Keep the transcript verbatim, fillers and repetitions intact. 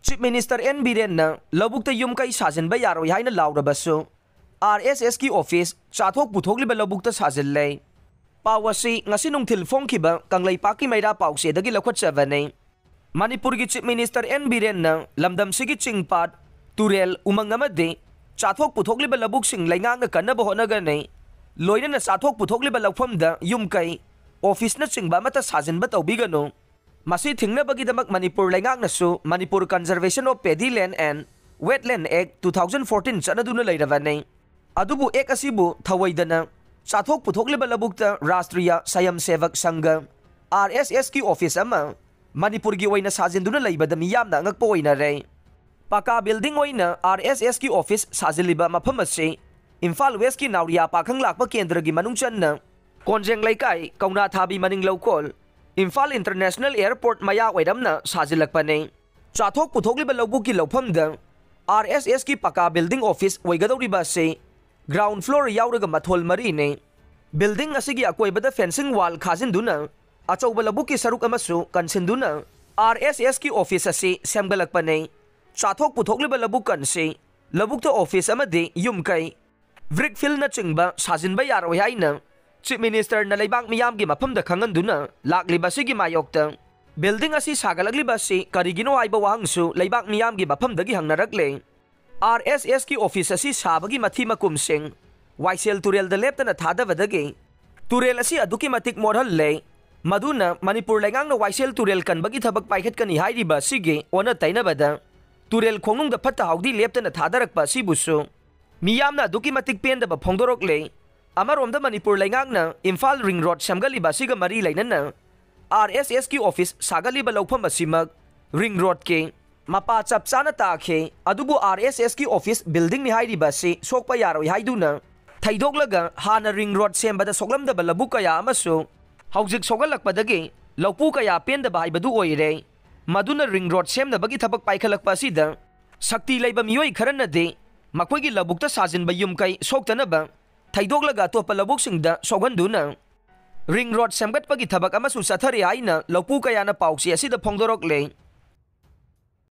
Chief Minister N Birenna ꯂꯧꯕꯨꯛꯇ ꯌꯨꯝ ꯀꯩ ꯁꯥꯖꯤꯟꯕ ꯌꯥꯔꯣꯏ ꯍꯥꯏꯅ ꯂꯥꯎꯔꯕꯁꯨ, R S S ꯀꯤ office ꯆꯥꯊꯣꯛ ꯄꯨꯊꯣꯛꯂꯤꯕ ꯂꯧꯕꯨꯛꯇ ꯁꯥꯖꯤꯜꯂꯦ꯫ ꯄꯥꯎ ꯑꯁꯤ ꯉꯁꯤ ꯅꯨꯡꯊꯤꯜ ꯐꯣꯡꯈꯤꯕ ꯀꯪꯂꯩꯄꯥꯛꯀꯤ ꯃꯩꯔꯥ ꯄꯥꯎꯆꯦꯗꯒꯤ ꯂꯧꯈꯠꯆꯕꯅꯤ꯫ ꯃꯅꯤꯄꯨꯔꯒꯤ Chief Minister N ꯕꯤꯔꯦꯟꯅ ꯂꯝꯗꯝꯁꯤꯒꯤ ꯆꯤꯡ ꯄꯥꯠ, ꯇꯨꯔꯦꯜ, ꯎꯃꯪ ꯑꯃꯗꯤ ꯆꯥꯊꯣꯛ ꯄꯨꯊꯣꯛꯂꯤꯕ ꯂꯧꯕꯨꯛꯁꯤꯡ ꯂꯩꯉꯥꯛꯅ ꯀꯟꯅꯕ ꯍꯣꯠꯅꯒꯅꯤ꯫ ꯂꯣꯏꯅꯅ ꯆꯥꯊꯣꯛ ꯄꯨꯊꯣꯛꯂꯤꯕ ꯂꯧꯐꯝꯗ ꯌꯨꯝ ꯀꯩ, office ꯅꯆꯤꯡꯕ ꯑꯃꯠꯇ ꯁꯥꯖꯤꯟꯕ ꯇꯧꯕꯤꯒꯅꯨ꯫ ꯃꯁꯤ ꯊꯤꯡꯅꯕꯒꯤꯗꯃꯛ Manipur ꯂꯩꯉꯥꯛꯅꯁꯨ Manipur Conservation of Paddy Land and Wetland Act two thousand fourteen ꯆꯠꯅꯗꯨꯅ ꯂꯩꯔꯕꯅꯤ꯫ ꯑꯗꯨꯕꯨ Act ꯑꯁꯤꯕꯨ ꯊꯧꯑꯣꯏꯗꯅ ꯆꯥꯊꯣꯛ ꯄꯨꯊꯣꯛꯂꯤꯕ ꯂꯧꯕꯨꯛꯇ ꯔꯥꯁꯇ꯭ꯔꯤꯌꯥ ꯁꯌꯝ ꯁꯦꯚꯛ ꯁꯪꯘ, R S S ꯀꯤ office ꯑꯃ ꯃꯅꯤꯄꯨꯔꯒꯤ ꯑꯣꯏꯅ ꯁꯥꯖꯤꯟꯗꯨꯅ ꯂꯩꯕꯗ ꯃꯤꯌꯥꯝꯅ ꯑꯉꯛꯄ ꯑꯣꯏꯅꯔꯦ꯫ ꯄꯀꯥ building ꯑꯣꯏꯅ R S S ꯀꯤ office ꯁꯥꯖꯤꯜꯂꯤꯕ ꯃꯐꯝ ꯑꯁꯤ ꯏꯝꯐꯥꯜ West ꯀꯤ ꯅꯥꯎꯔꯤꯌꯥ ꯄꯥꯈꯪ ꯂꯥꯛꯄ ꯀꯦꯟꯗ꯭ꯔꯒꯤ ꯃꯅꯨꯡ ꯆꯟꯅ ꯀꯣꯟꯖꯦꯡ ꯂꯩꯀꯥꯏ, ꯀꯧꯅꯥ ꯊꯥꯕꯤ ꯃꯅꯤꯡ ꯂꯧꯀꯣꯜ, ꯏꯝꯐꯥꯜ International Airport ꯃꯌꯥ ꯑꯣꯏꯔꯝꯅ ꯁꯥꯖꯤꯜꯂꯛꯄꯅꯤ꯫ ꯆꯥꯊꯣꯛ ꯄꯨꯊꯣꯛꯂꯤꯕ ꯂꯧꯕꯨꯛꯀꯤ ꯂꯧꯐꯝꯗ R S S ꯀꯤ ꯄꯀꯥ building office ꯑꯣꯏꯒꯗꯧꯔꯤꯕ ꯑꯁꯤ ground floor ꯌꯥꯎꯔꯒ ꯃꯊꯣꯜ ꯃꯔꯤꯅꯤ꯫ Building ꯑꯁꯤꯒꯤ ꯑꯀꯣꯏꯕꯗ fencing wall ꯈꯥꯖꯤꯟꯗꯨꯅ ꯑꯆꯧꯕ ꯂꯧꯕꯨꯛꯀꯤ ꯁꯔꯨꯛ ꯑꯃꯁꯨ ꯀꯟꯁꯤꯟꯗꯨꯅ R S S ꯀꯤ office ꯑꯁꯤ ꯁꯦꯝꯒꯠꯂꯛꯄꯅꯤ꯫ ꯆꯥꯊꯣꯛ ꯄꯨꯊꯣꯛꯂꯤꯕ ꯂꯧꯕꯨꯛ ꯀꯟꯁꯤ ꯂꯧꯕꯨꯛꯇ office ꯑꯃꯗꯤ ꯌꯨꯝ ꯀꯩ, brick field ꯅꯆꯤꯡꯕ ꯁꯥꯖꯤꯟꯕ ꯌꯥꯔꯣꯏ ꯍꯥꯏꯅ Chief Minister ꯅ ꯂꯩꯕꯥꯛ ꯃꯤꯌꯥꯝꯒꯤ ꯃꯐꯝꯗ ꯈꯪꯍꯟꯗꯨꯅ ꯂꯥꯛꯂꯤꯕ ꯑꯁꯤꯒꯤ ꯃꯥꯌꯣꯛꯇ building ꯑꯁꯤ ꯁꯥꯒꯠꯂꯛꯂꯤꯕ ꯑꯁꯤ ꯀꯔꯤꯒꯤꯅꯣ ꯍꯥꯏꯕ ꯋꯥꯍꯪꯁꯨ ꯂꯩꯕꯥꯛ ꯃꯤꯌꯥꯝꯒꯤ ꯃꯐꯝꯗꯒꯤ ꯍꯪꯅꯔꯛꯂꯦ꯫ R S S ꯀꯤ office ꯑꯁꯤ ꯁꯥꯕꯒꯤ ꯃꯊꯤ ꯃꯀꯨꯝꯁꯤꯡ ꯋꯥꯏꯁꯦꯜ ꯇꯨꯔꯦꯜꯗ ꯂꯦꯞꯇꯅ ꯊꯥꯗꯕꯗꯒꯤ ꯇꯨꯔꯦꯜ ꯑꯁꯤ ꯑꯗꯨꯛꯀꯤ ꯃꯇꯤꯛ ꯃꯣꯠꯍꯜꯂꯦ꯫ ꯃꯗꯨꯅ ꯃꯅꯤꯄꯨꯔ ꯂꯩꯉꯥꯛꯅ ꯋꯥꯏꯁꯦꯜ ꯇꯨꯔꯦꯜ ꯀꯟꯕꯒꯤ ꯊꯕꯛ ꯄꯥꯏꯈꯠꯀꯅꯤ ꯍꯥꯏꯔꯤꯕ ꯑꯁꯤꯒꯤ ꯑꯣꯟꯅ ꯇꯩꯅꯕꯗ ꯇꯨꯔꯦꯜ ꯈꯣꯡꯅꯨꯡꯗ ꯐꯠꯇ ꯍꯥꯎꯗꯤ ꯂꯦꯞꯇꯅ ꯊꯥꯗꯔꯛꯄ ꯑꯁꯤꯕꯨꯁꯨ ꯃꯤꯌꯥꯝꯅ ꯑꯗꯨꯛꯀꯤ ꯃꯇꯤꯛ ꯄꯦꯟꯗꯕ ꯐꯣꯡꯗꯣꯔꯛꯂꯦ꯫ ꯑꯃꯔꯣꯝꯗ ꯃꯅꯤꯄꯨꯔ ꯂꯩꯉꯥꯛꯅ ꯏꯝꯐꯥꯜ ring road ꯁꯦꯝꯒꯠꯂꯤꯕ ꯑꯁꯤꯒ ꯃꯔꯤ ꯂꯩꯅꯅ R S S ꯀꯤ office ꯁꯥꯒꯠꯂꯤꯕ ꯂꯧꯐꯝ ꯑꯁꯤꯃꯛ ring road ꯀꯤ ꯃꯄꯥ ꯆꯞ ꯆꯥꯅ ꯇꯥꯈꯤ꯫ ꯑꯗꯨꯕꯨ R S S ꯀꯤ office building ꯅꯤ ꯍꯥꯏꯔꯤꯕ ꯑꯁꯤ ꯁꯣꯛꯄ ꯌꯥꯔꯣꯏ ꯍꯥꯏꯗꯨꯅ ꯊꯩꯗꯣꯛꯂꯒ ꯍꯥꯟꯅ ring road ꯁꯦꯝꯕꯗ ꯁꯣꯛꯂꯝꯗꯕ ꯂꯧꯕꯨꯛ ꯀꯌꯥ ꯑꯃꯁꯨ ꯍꯧꯖꯤꯛ ꯁꯣꯛꯍꯜꯂꯛꯄꯗꯒꯤ ꯂꯧꯄꯨ ꯀꯌꯥ ꯄꯦꯟꯗꯕ ꯍꯥꯏꯕꯗꯨ ꯑꯣꯏꯔꯦ꯫ ꯃꯗꯨꯅ ring road ꯁꯦꯝꯅꯕꯒꯤ ꯊꯕꯛ ꯄꯥꯏꯈꯠꯂꯛꯄ ꯑꯁꯤꯗ ꯁꯛꯇꯤ ꯂꯩꯕ ꯃꯤꯑꯣꯏ ꯈꯔꯅꯗꯤ ꯃꯈꯣꯏꯒꯤ ꯂꯧꯕꯨꯛꯇ ꯁꯥꯖꯤꯟꯕ ꯌꯨꯝ ꯀꯩ ꯁꯣꯛꯇꯅꯕ ꯊꯩꯗꯣꯛꯂꯒ ꯑꯇꯣꯞꯄ ꯂꯧꯕꯨꯛꯁꯤꯡꯗ ꯁꯣꯛꯍꯟꯗꯨꯅ ring road ꯁꯦꯝꯒꯠꯄꯒꯤ ꯊꯕꯛ ꯑꯃꯁꯨ ꯆꯠꯊꯔꯤ ꯍꯥꯏꯅ ꯂꯧꯄꯨ ꯀꯌꯥꯅ ꯄꯥꯎꯆꯦ ꯑꯁꯤꯗ ꯐꯣꯡꯗꯣꯔꯛꯂꯦ꯫